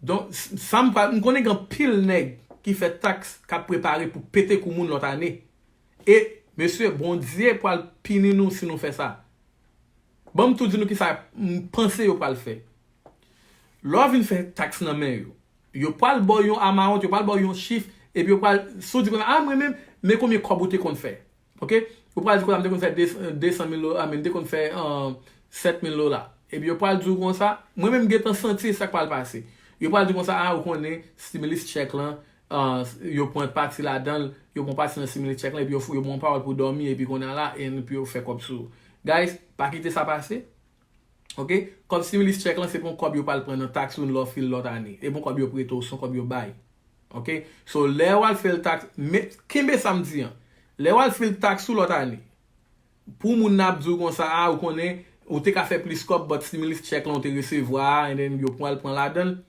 donk, s- sa m pral, m konnen gen anpil nèg ki fè taks k ap prepare pou pete kou moun lòt ane. E, mesye, Bondye pral pini nou si nou fè sa. Ban m tou di nou kisa m panse yo pral fè. Lè w vin fè taks nan men yo, yo pral ba w yon amount, yo pral ba w yon chif, epi yo pral, si w di konsa, a, mwen menm, men konbyen kòb ou te konn fè? Ok? Yo pral di konsa, m te konn fè de- de san mil dola, men m te konn fè uh, sèt mil dola. Epi yo pral di w konsa, mwen menm m gentan santi sa k pral pase. Yo pral di konsa, a, ou konnen, stimulus check lan, uh, yo pran pati ladan l, yo pran pati nan stimulus check lan, epi yo, fou- yo pran pawòl pou dòmi, epi kounye a la, epi yo fè kòb sou ou. Guys, pa kite sa pase. Ok? Kòb stimulus check lan, se pa yon kòb yo pral pran nan taks ou lè w fil lòt ane. E pa yon kòb yo prete w, se yon kòb yo bay. Ok? So, lè w al fè l taks, men, kenbe sa m di an. Lè w al fil taks ou lòt ane, pou moun nan ap di w konsa, a, ou konnen, ou te ka fè plis kòb, but stimulus check lan ou te resevwa a, and then yo pral pran ladan l.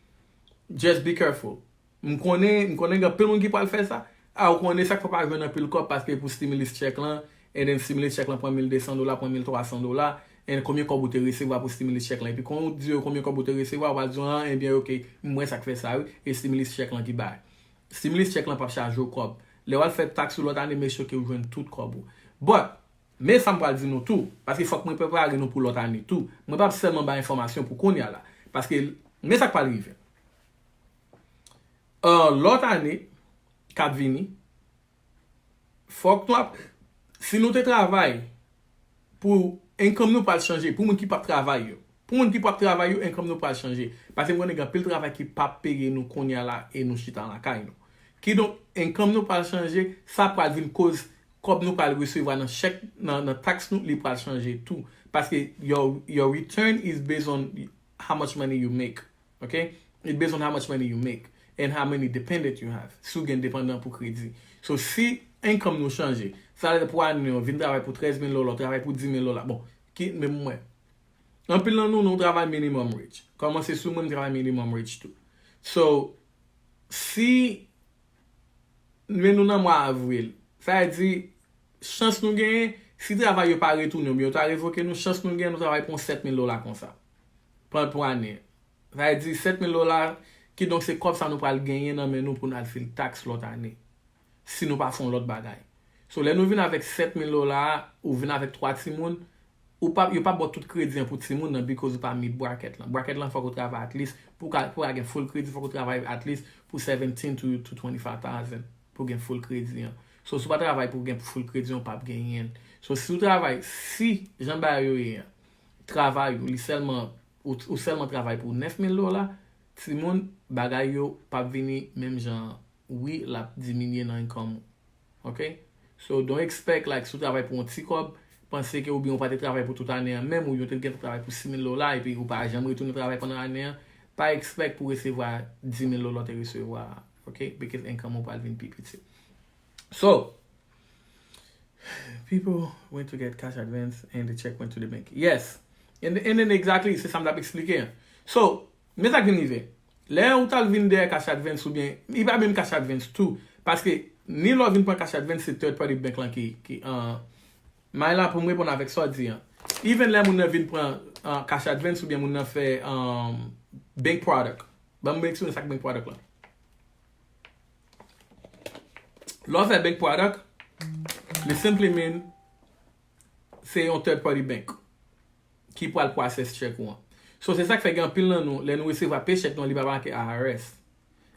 Just be careful. M konnen, m konnen gen anpil moun ki pral fè sa. A, ou konnen sa k fè w pa jwenn anpil kòb paske pou stimulus check lan, and then stimulus check lan pran mil de san dola, pran mil twa san dola, And konbyen kòb ou te resevwa pou stimulus check lan? Epi kon ou di yo konbyen kòb ou te resevwa, ou pral di yo, ah, ebyen, ok, m wè sa k fè sa, wi, e stimulus check lan ki bay. Stimulus check lan p ap chaje w kòb. Lè w al fè taks ou lòt ane, make sure ke ou jwenn tout kòb ou. But, men sa m pral di nou tou, paske fòk mwen prepare nou pou lòt ane tou. Mwen p ap sèlman bay enfòmasyon pou kounye a la. Paske, men sa k pral rive. Uh, lòt ane k ap vini, fòk nou ap, si nou te travay pou income nou pral chanje, pou moun ki p ap travay yo. Pou moun ki p ap travay yo, income nou pral chanje. Paske m konnen gen anpil travay ki p ap peye nou kounye a la e nou chita lakay nou. Kidonk, income nou pral chanje, sa pral vin koz kòb nou pral resevwa nan chèk, nan, nan taks nou, li pral chanje tou. Paske your, your return is based on how much money you make. Ok? It based on how much money you make and how many dependent you have. Si w gen depandan pou kredi. So, si income nou chanje, sa vle di pou ane, w vin travay pou trèz mil dola, w travay pou dis mil dola. Bon, ki, men mwen. Anpil nan nou, nou travay minimum wage. Kòmanse sou mwen, m travay minimum wage tou. So, si, men nou nan mwa avril, sa vle di, chans nou genyen, si travay yo pa retounen oubyen yo ta revoke nou, chans nou genyen nou travay pou yon sèt mil dola konsa. Pran pou ane. Sa vle di sèt mil dola, kidonk se kòb sa nou pral genyen nan men nou pou n al fil taks lòt ane. Si nou pa fè yon lòt bagay. So, lè nou vin avèk sèt mil dola, ou vin avèk twa timoun, ou pa, yo pa ba w tout kredi an pou timoun nan because ou pa meet bracket lan. Bracket lan fòk ou travay at least, pou ka, pou ka gen full kredi, fòk ou travay at least pou seventeen to, to twenty-five thousand pou gen full kredi an. So, si w pa travay pou gen full kredi an, w p ap genyen l. So, si w travay, si jan bagay yo ye an, travay ou, li sèlman, ou, ou sèlman travay pou nèf mil dola, timoun, bagay yo p ap vini menm jan an. Wi, l ap diminye nan income ou. Ok? So, don't expect, like, si w travay pou yon ti kòb, panse ke oubyen ou pa te travay pou tout ane an, menm ou, ou te gen travay pou sis mil dola, epi ou pa janm retounen travay pandan ane an, pa expect pou resevwa dis mil dola ou te resevwa a. Ok? Because income ou pral vin pi piti. So, people went to get cash advance and the check went to the bank. Yes. And, and then exactly, se sa m t ap eksplike an. So, men sa k vin rive. Lè ou t al vin dèyè cash advance oubyen, li pa menm cash advance tou. Paske, ni lè w vin pran cash advance, se third party bank lan ki, ki, uh, may la pou m reponn avèk sa w di an. Even lè moun nan vin pran, uh, cash advance oubyen moun nan fè, um, bank product. Ban m eksplike sa k bank product lan. Lè w fè bank product, li simply mean se yon third party bank ki pral process chèk ou an. So, se sa k fè gen anpil nan nou, lè nou resevwa pay chèk nou an, li pa make I R S.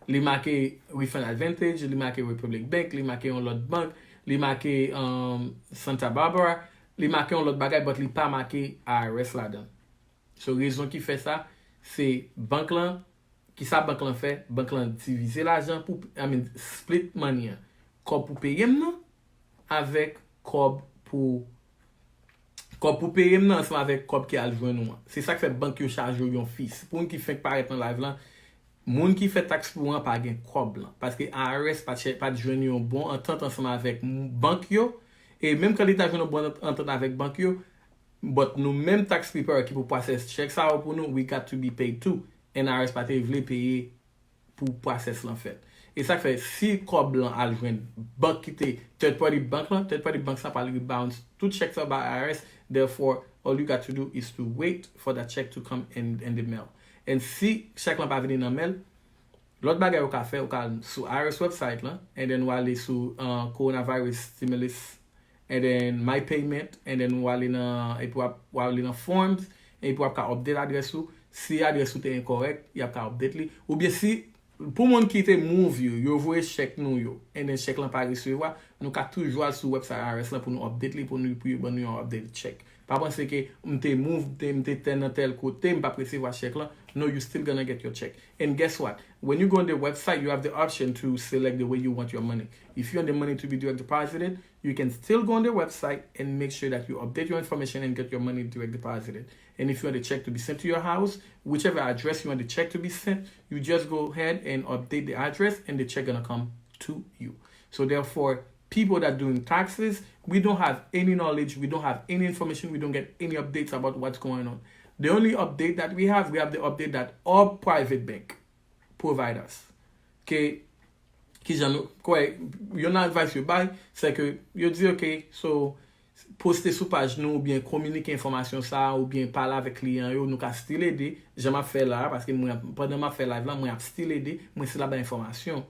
Li make Refund Advantage, li make Republic Bank, li make yon lòt bank, li make, um, Santa Barbara, li make yon lòt bagay, but li pa make I R S ladan. So, rezon ki fè sa, se bank lan, kisa bank lan fè? Bank lan divize lajan pou, I mean, split money an. Kòb pou peye m nan, avèk kòb pou, kòb pou peye m nan, ansanm avèk kòb ki al jwenn ou an. Se sa k fè bank yo chaje w yon fee. Pou moun ki fenk parèt nan live lan, moun ki fè taks pou ou an pa gen kòb lan. Paske I R S pa t chè-, pa t jwenn yon bon antant ansanm avèk m-, bank yo. E menm kan li ta jwenn yon bon ant-, antant avèk bank yo, but nou menm tax preparer ki pou process chèk sa yo pou nou, we got to be paid too. And I R S pa te vle peye pou process lan fèt. E sa k fè, si kòb lan al jwenn bank ki te third party bank lan, third party bank sa pral rebounce tout chèk sa ba I R S, therefore, all you got to do is to wait for that check to come in, in the mail. And si chèk lan pa vini nan mail, lòt bagay ou ka fè, ou ka al sou I R S website lan, and then ou ale sou, uh, coronavirus stimulus, and then my payment, and then ou ale nan, epi w ap, ou ale nan forms, epi w ap ka update adrès ou. Si adrès ou te enkòrèk, y ap ka update li. Oubyen si, pou moun ki te move yo, yo voye chèk nou yo, and then chèk lan pa resevwa, nou ka toujou al sou website I R S lan pou nou update li, pou nou, pou yo ban nou yon updated check. Pa panse ke m te move, m te, m te tè nan tèl kote, m p ap resevwa chèk lan. No, you still gonna get your check. And guess what? When you go on the website, you have the option to select the way you want your money. If you want the money to be direct deposited, you can still go on the website and make sure that you update your information and get your money direct deposited. And if you want the check to be sent to your house, whichever address you want the check to be sent, you just go ahead and update the address and the check gonna come to you. So therefore, people that doing taxes, we don't have any knowledge, we don't have any information, we don't get any updates about what's going on. The only update that we have, we have the update that all private bank provide us. Ke, kijan nou, kwè, yon advice yo bay, se ke yo di, ok, so, poste sou paj nou oubyen kominike enfòmasyon sa a oubyen pale avèk kliyan yo, nou ka still ede. Jan m ap fè la a, paske mwen, pandan m ap fè live la, mwen ap still ede, mwen still ap bay enfòmasyon.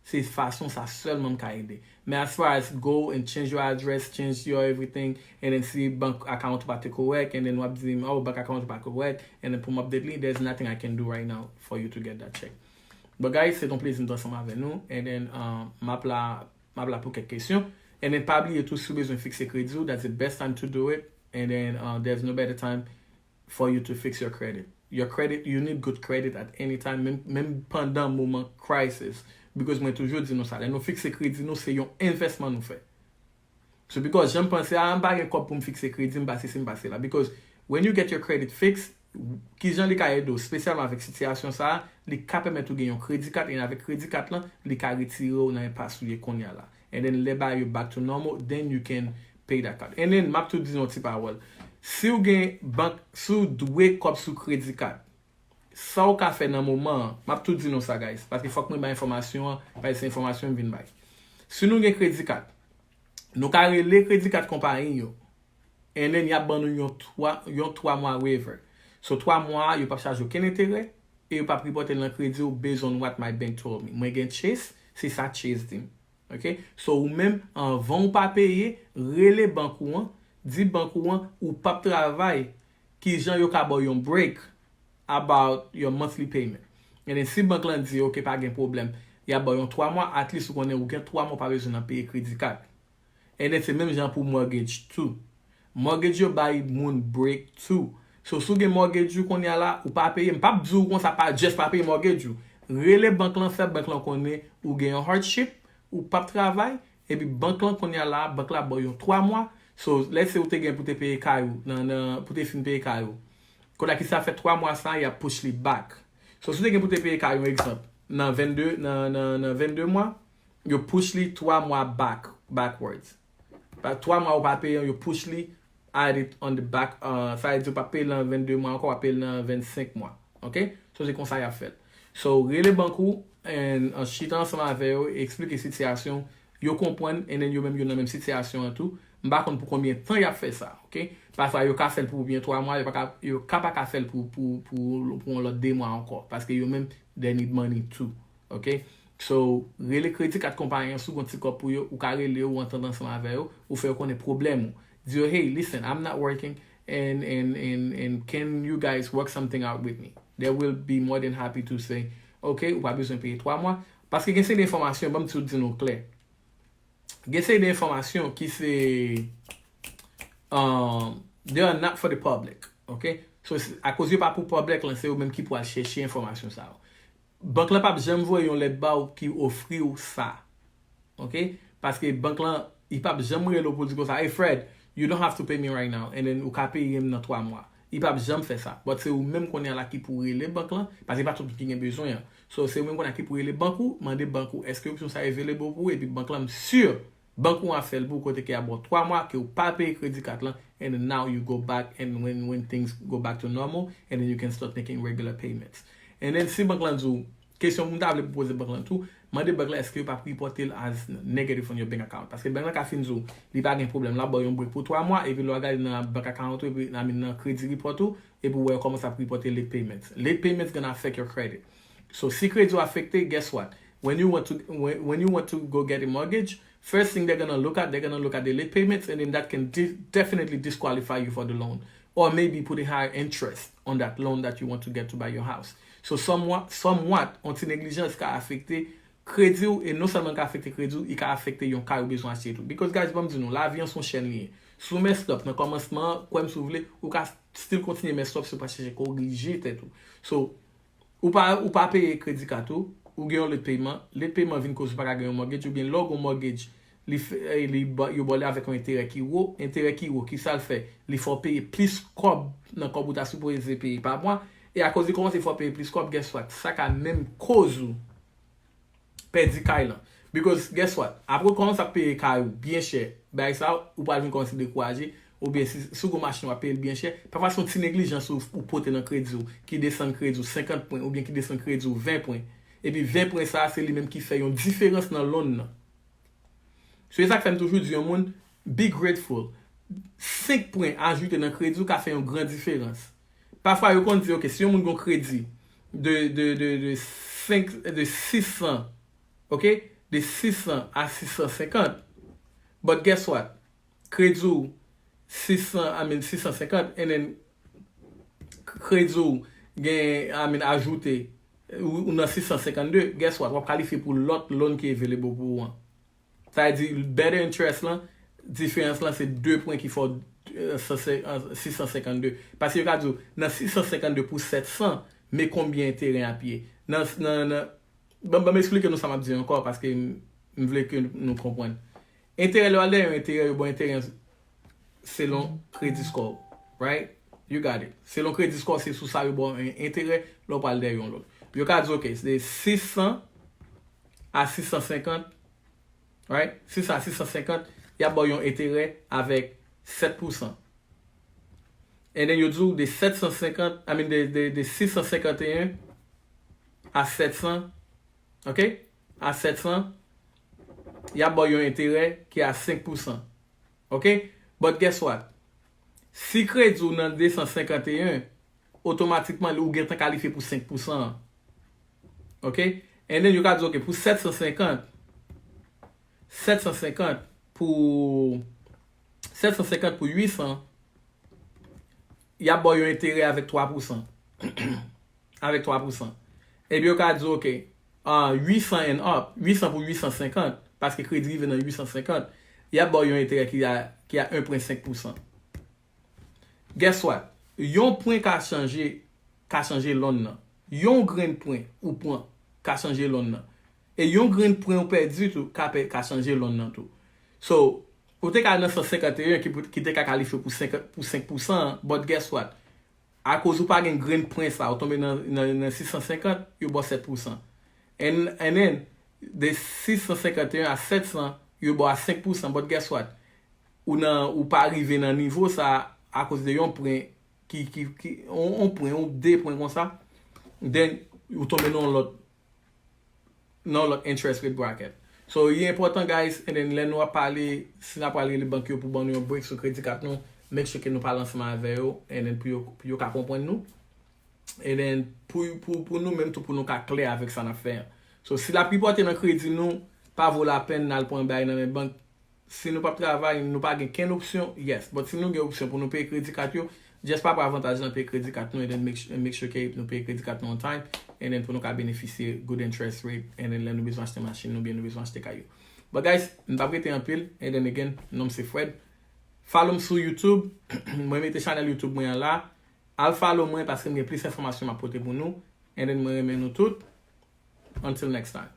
Se fason sa sèlman m ka ede. Men as far as go and change your address, change your everything, and then si bank account ou pa te kòrèk, and then w ap di m, oh, bank account ou pa kòrèk, and then pou m update li, there's nothing I can do right now for you to get that check. But guys, se t on plezi m t ansanm avè nou, and then uh, m ap la, m ap la pou kèk kesyon. And then pa bliye tou, si w bezwen fikse kredi w, that's the best time to do it, and then uh, there's no better time for you to fix your credit. Your credit, you need good credit at any time, menm, menm pandan moman crisis. Because mwen toujou di nou sa, lè nou fikse kredi nou, se yon envèsman nou fè. So because jan m panse a, m pa gen kòb pou m fikse kredi m, pa sesi m, pa sela. Because when you get your credit fixed, kijan li ka ede w, espesyalman avèk sitiyasyon sa a, li ka pèmèt ou gen yon kredi kat, e avèk kredi kat lan, li ka retire w nan enpas ou ye kounye a la. And then lè bagay yo back to normal, then you can pay that card. And then, m ap tou di nou yon ti pawòl. Si w gen bank, si w dwe kòb sou kredi kat, sa w ka fè nan moman an, m ap tou di nou sa, guys, paske fòk mwen bay enfòmasyon an, paske se enfòmasyon m vin bay. Si nou gen kredi kat, nou ka rele kredi kat konpayi yo, and then y ap ban nou yon twa, yon twa mwa waiver. So, twa mwa a, yo p ap chaje okenn enterè, e yo p ap repòte l nan kredi w based on what my bank told me. Mwen gen Chase, se sa Chase di m. Ok? So, ou menm, anvan ou pa peye, rele bank ou an, di bank ou an, ou p ap travay, kijan yo ka ba w yon break about your monthly payment. And then, si bank lan di, ok, pa gen pwoblèm, y ap ba w yon twa mwa, at least ou konnen ou gen twa mwa ou pa bezwen nan peye kredi kat. And then, se menm jan pou mortgage tou. Mortgage yo bay moun break tou. So, si w gen mortgage ou kounye a la, ou pa peye, m p ap di w konsa, pa just pa peye mortgage ou. Rele bank lan, fè bank lan konnen ou gen yon hardship, ou p ap travay, epi bank lan kounye a la, bank la ba w yon twa mwa. So, let's say ou te gen pou te peye kay ou, nan, nan, pou te fin peye kay ou. Kounye a ki sa fè twa mwa sa, y ap push li back. So, si w te gen pou te peye kay ou, egzanp, nan vennde, nan, nan, nan vennde mwa, yo push li twa mwa back, backwards. Pa, twa mwa ou pa peye an, yo push li, add it on the back, uh, sa vle di ou pa peye l nan vennde mwa ankò, w ap peye l nan vennsenk mwa. Ok? So, se konsa y ap fè l. So, rele bank ou, and, uh, chita ansanm avè yo, eksplike sitiyasyon, yo konprann, and then yo menm yo nan menm sitiyasyon an tou. M pa konn pou konbyen tan y ap fè sa, ok? Pafwa, yo ka fè l pou byen twa mwa, yo pa ka, yo ka pa ka fè l pou, pou, pou, pou yon lòt de mwa ankò, paske yo menm, they need money too, ok? So, rele kredi kat konpayi an, si w gen ti kòb pou yo, ou ka rele yo, ou antann ansanm avè yo, ou fè yo konnen pwoblèm ou. Di yo, hey, listen, I'm not working, and, and, and, and can you guys work something out with me? They will be more than happy to say, ok, ou pa bezwen peye twa mwa. Paske gen seri de enfòmasyon, ban m tou di nou klè. Gen seri de enfòmasyon ki se, um, they are not for the public, ok? So, se, akoz yo pa pou public lan, se yo menm ki pou al chèche enfòmasyon sa yo. Bank lan p ap janm voye yon lèt ba w ki ofri w sa. Ok? Paske bank lan, li p ap janm rele w pou di konsa, hey Fred, you don't have to pay me right now, and then ou ka peye m nan twa mwa. Li p ap janm fè sa. But se ou menm kounye a la ki pou rele bank lan, paske pa tout moun ki gen bezwen an. So, se ou menm kounye a ki pou rele bank ou, mande bank ou, èske opsyon sa available pou ou, epi bank lan, m si bank ou a fè l pou w kote ke a ba w twa mwa, ke ou pa peye kredi kat lan, and then now you go back, and when, when things go back to normal, and then you can start making regular payments. And then si bank lan di w, kesyon m ta vle pou poze bank lan tou, mande bank lan èske yo p ap repòte l as negative on your bank account. Paske bank lan ka fin di w, li pa gen pwoblèm, l ap ba w yon break pou twa mwa, epi lè w al gade nan bank account ou, epi nan, nan credit report ou, epi w wè yo kòmanse ap repòte late payments. Late payments gonna affect your credit. So, si kredi w afekte, guess what? When you want to, when, when you want to go get a mortgage, first thing they're gonna look at, they're gonna look at the late payments, and then that can di- definitely disqualify you for the loan. Or maybe put a higher interest on that loan that you want to get to buy your house. So somewhat, somewhat, yon ti neglijans ka afekte kredi w, e non sèlman ka afekte kredi w, li ka afekte yon kay ou bezwen achte tou. Because guys, ban m di nou, lavi an se yon chèn li ye. Si w mess up nan kòmansman an, kwè m si w vle, ou ka still kontinye mess up si w pa chèche korije tèt ou. So, ou pa, ou pa peye kredi kat ou, ou gen yon late payment, late payment vin koz ou pa ka gen yon mortgage, oubyen lè w gen yon mortgage, li fè, eh, li ba- yo ba w li avèk yon enterè ki wo, enterè ki wo, ki sa l fè? Li fè w peye plis kòb nan kòb ou ta sipoze peye pa mwa, e akoz li kòmanse fè w peye plis kòb, guess what? Sa ka menm koz ou pèdi kay lan. Because, guess what? Apre w kòmanse ap peye kay ou byen chè, bagay sa, ou pral vin kòmanse dekouraje, oubyen si, si w gen yon machin, w ap peye l byen chè, pafwa se yon ti neglijans ou, ou pote nan kredi w, ki desann kredi w senkant pwen, oubyen ki desann kredi w ven pwen. Epi ven pwen sa, se li menm ki fè yon diferans nan loan nan. So, e sa k fè m toujou di yon moun, be grateful. Senk pwen ajoute nan kredi w ka fè yon gran diferans. Pafwa, yo konn di, ok, si yon moun gen yon kredi de, de, de, de senk, de sis san, ok, de sis san a sis san senkant, but guess what? Kredi w sis san, I mean, sis san senkant, and then kredi w gen, I mean, ajoute, ou, ou nan sis san senkannde, guess what? W ap kalifye pou lòt loan ki available pou ou an. Sa vle di, better interest lan, diferans lan se de pwen ki fè w, euh, san, euh, sis san senkannde. Paske yo ka di w, nan sis san senkannde pou sèt san, men konbyen enterè ap ye. Nan, nan, nan, ban, ban m eksplike nou sa m ap di ankò, paske m, m vle ke nou konprann. Enterè, lè w al dèyè yon enterè, yo ba w enterè selon credit score, right? You got it. Selon credit score, se sou sa yo ba w en-, enterè, lè w pral dèyè yon loan. Yo ka di, ok, se de sis san a sis san senkant, right? Sis san a sis san senkant, y ap ba w yon enterè avèk sèt pousan. And then yo di w de sèt san senkant, I mean, de, de, de sis san senkanteyen a sèt san, ok? A sèt san, y ap ba w yon enterè ki a senk pousan. Ok? But guess what? Si kredi w nan de san senkanteyen, otomatikman, ou gentan kalifye pou senk pousan an. Ok? And then, yo ka di, ok, pou sèt san senkant, sèt san senkant pou, sèt san senkant pou uit san, y ap ba w yon enterè avèk twa pousan. Avèk twa pousan. Epi yo ka di, ok, ah, uit san and up, uit san pou uit san senkant, paske kredi rive nan uit san senkant, y ap ba w yon enterè ki a, ki a en pwen senk pousan. Guess what? Yon pwen ka chanje, ka chanje loan nan. Yon grenn pwen ou pran ka chanje loan nan. E yon grenn pwen ou pèdi tou ka, pè, ka chanje loan nan tou. So, ou te ka nan san senkanteyen ki, pou, ki te ka kalifye pou senk, pou senk pousan an, but guess what? Akoz ou pa gen grenn pwen sa, ou tonbe nan, nan, nan sis san senkant, yo ba w sèt pousan. And, and then, de sis san senkanteyen a sèt san, yo ba w a senk pousan, but guess what? Ou nan, ou pa rive nan nivo sa akoz de yon pwen ki, ki, ki, yon, yon pwen, yon de pwen konsa, then ou tonbe nan yon lòt, nan yon lòt interest rate bracket. So, li enpòtan, guys, and then lè nou ap pale, si n ap pale li bank yo pou ban nou yon break sou kredi kat nou, make sure ke nou pale ansanm avè yo, and then pou yo, pou yo ka konprann nou. And then pou, pou, pou nou menm tou, pou nou ka klè avèk sa n ap fè an. So, si l ap repòte nan kredi nou, pa vo lapenn n al pran bagay nan men bank, si nou p ap travay, nou pa gen kenn opsyon, yes. But si nou gen opsyon pou nou peye kredi kat yo, just pa pran avantaj nan peye kredi kat nou, and then make, make sure ke nou peye kredi kat nou on time, and then pou nou ka benefisye good interest rate, and then lè nou bezwen achte machin nou, byen nou bezwen achte kay yo. But guys, m p ap rete anpil, and then again, non m se Fred. Follow m sou YouTube, mwen mete chanèl YouTube mwen an la, al follow mwen paske m gen plis enfòmasyon m ap pote pou nou, and then mwen renmen nou tout, until next time.